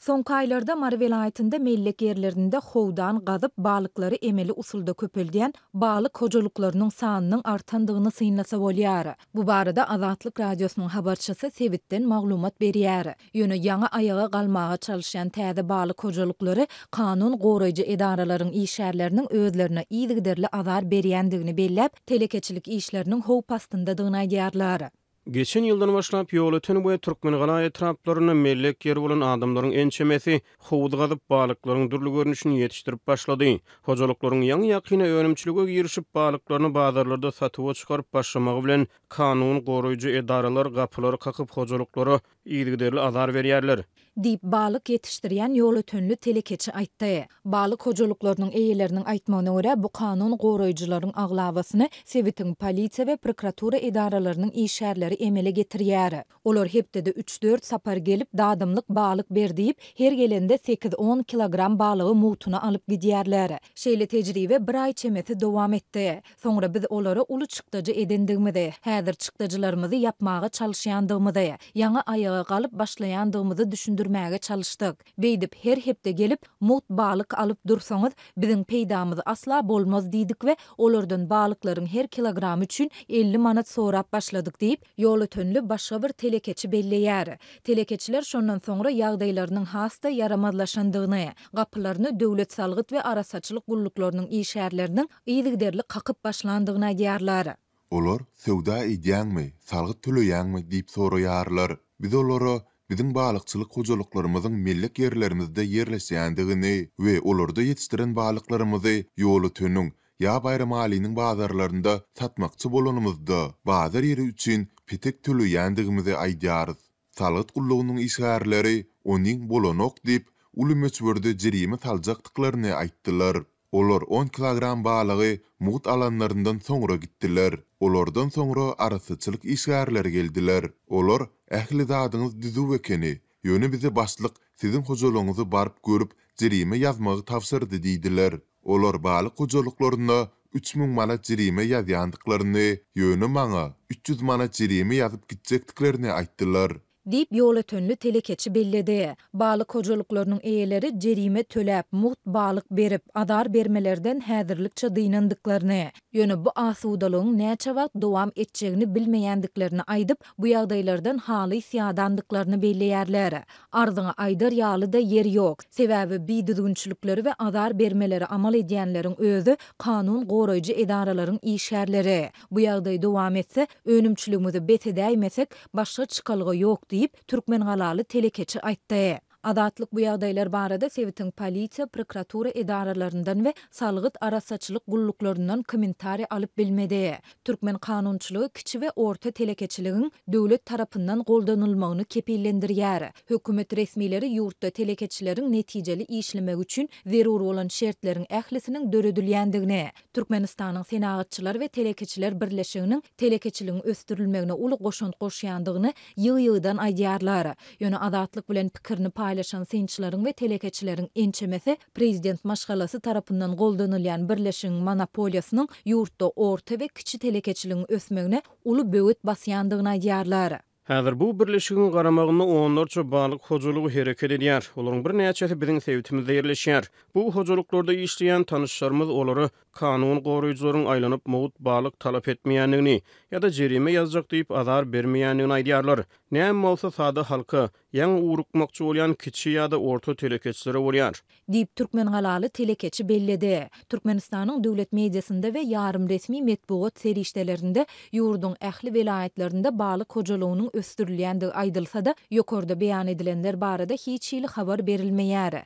Soňky aýlarda Mary welaýatynda mellek ýerlerinde howdan gazyp, balyklary emeli usulda köpeldýän balyk hojalyklarynyň sanynyň artandygyny synlasa bolýar. Bu barada Azatlyk Radiosynyň habarçysy sebitden maglumat berýär. Ýöne ýaňy aýaga galmaga çalyşýan täze balyk hojalyklary kanun goraýjy edaralaryň işgärleriniň özlerine yzygiderli azar berýändigini belläp, telekeçilik işleriniň howp astyndadygyny aýdýarlar. Geçen ýyldan başlap Ýolöten we Türkmengala etraplarynda mellek ýeri bolan adamlaryň ençemesi howuz gazyp, balyklaryň dürli görnüşini ýetişdirip başlady. Hojalyklaryň ýaňy-ýakyna önümçilige girişip, balyklaryny bazarlarda satuwa çykaryp başlamagy bilen kanun goraýjy edaralar gapylary kakyp hojalyklara yzygiderli azar berýärler. Diýip, balyk ýetişdirýän ýolötenli telekeçi aýtdy. Balyk hojalyklarynyň eýeleriniň aýtmagyna görä, bu kanun goraýjylaryň aglabasyny sebitiň polisiýa we prokuratura edaralarynyň işgärleri emele getirýär. Olar hepdede üç-dört sapar gelip, dadymlyk balyk ber diýip, her gelende sekiz-on kilogram balygy mugtuna alyp gidýärler. Şeýle tejribe bir aý çemesi dowam etdi. Soňra biz olara uly çykdajy edendigimizi, häzir çykdajylarymyzy ýapmaga çalyşýandygymyzy, ýaňy aýaga galyp başlaýandygymyzy düşündirmäge çalyşdyk. Beýdip, her hepde gelip, mugt balyk alyp dursaňyz, biziň peýdamyz asla bolmaz diýdik we olardan balyklaryň her kilogramy üçin 50 manat sorap başladyk diýip, Ýolötenli başga bir telekeçi belleýär. Telekeçiler şondan soňra ýagdaýlarynyň has-da ýaramazlaşandygyny, gapylaryny döwlet salgyt we arassaçylyk gulluklarynyň işgärleriniň yzygiderli kakyp başlandygyny aýdýarlar. Olar söwda edýäňmi, salgyt töleýäňmi diýip soraýarlar. Biz olara biziň balykçylyk hojalyklarymyzyň mellek ýerlerimizde ýerleşýändigini we olarda ýetişdiren balyklarymyzy Ýolöteniň ýa Baýramalynyň bazarlarynda satmakçy bolanymyzda, bazar ýeri üçin petek töleýändigimizi aýdýarys. Salgyt gullugynyň işgärleri onyň bolanok diýip, uly möçberde jerime saljakdyklaryny aýtdylar. Olar on kilogram balygy mugt alanlaryndan soňra gitdiler. Olardan soňra arassaçylyk işgärleri geldiler. Olar, Ähli zadyňyz düzüw ekeni, ýöne bize başlyk siziň hojalygyňyzy baryp görüp, jerime ýazmagy tabşyrdy diýdiler. Olar balyk hojalyklaryna 3000 manat jerime ýazýandyklaryny, ýöne maňa 300 manat jerime ýazyp gitjekdiklerini aýtdylar. Diýip, ýolötenli telekeçi belledi. Balyk hojalyklarynyň eýeleri jerime töläp, mugt balyk berip, azar bermelerden häzirlikçe dynandyklaryny, ýöne bu asudalygyň näçe wagt dowam etjegini bilmeýändiklerini aýdyp, bu ýagdaýlardan halys ýadandyklaryny belleýärler. Arzyňy aýdar ýaly-da ýer ýok. Sebäbi bidüzgünçilikleri we azar bermeleri amal edýänleriň özi kanun goraýjy edaralaryň işgärleri. Bu ýagdaý dowam etse, önümçiligimizi bes edäýmesek, başga çykalga ýok diýip, türkmengalaly telekeçi aýtdy. Azatlyk bu ýagdaýlar barada sebitiň polisiýa, prokuratura edaralaryndan we salgyt arassaçylyk gulluklaryndan kommentariý alyp bilmedi. Türkmen kanunçylygy kiçi we orta telekeçiligiň döwlet tarapyndan goldanylmagyny kepillendirýär. Hökümet resmileri ýurtda telekeçileriň netijeli işlemegi üçin zerur bolan şertleriň ählisiniň döredilýändigini, Türkmenistanyň Senagatçylar we telekeçiler birleşiginiň telekeçiligiň ösdürilmegine uly goşant goşýandygyny ýygy-ýygydan aýdýarlar. Ýöne Azatlyk bilen pikirini paýlaşan synçylaryň we telekeçileriň ençemesi prezident maşgalasy tarapyndan goldanylýan birleşigiň monopoliýasynyň ýurtda orta we kiçi telekeçiligiň ösmegine uly böwet basýandygyny aýdýarlar. Häzir bu birleşigiň garamagynda onlarça balyk hojalygy hereket edýär. Olaryň birnäçesi biziň sebitimizde ýerleşýär. Bu hojalyklarda işleýän tanyşlarymyz olara kanun goraýjylaryň aýlanyp mugt balyk talap etmeýändigini ýa-da jerime ýazjak diýip azar bermeýändigini aýdýarlar. Näme bolsa sada halka, ýaňy ugrukmakçy bolýan kiçi ýa-da orta telekeçilere bolýar. Diýip, türkmengalaly telekeçi belledi. Türkmenistanyň döwlet mediasynda we ýarym resmi metbugat serişdelerinde ýurduň ähli welaýatlarynda balyk hojalygynyň ösdürilýändigi aýdylsa-da, ýokarda beýan edilenler barada hiç hili habar berilmeýär.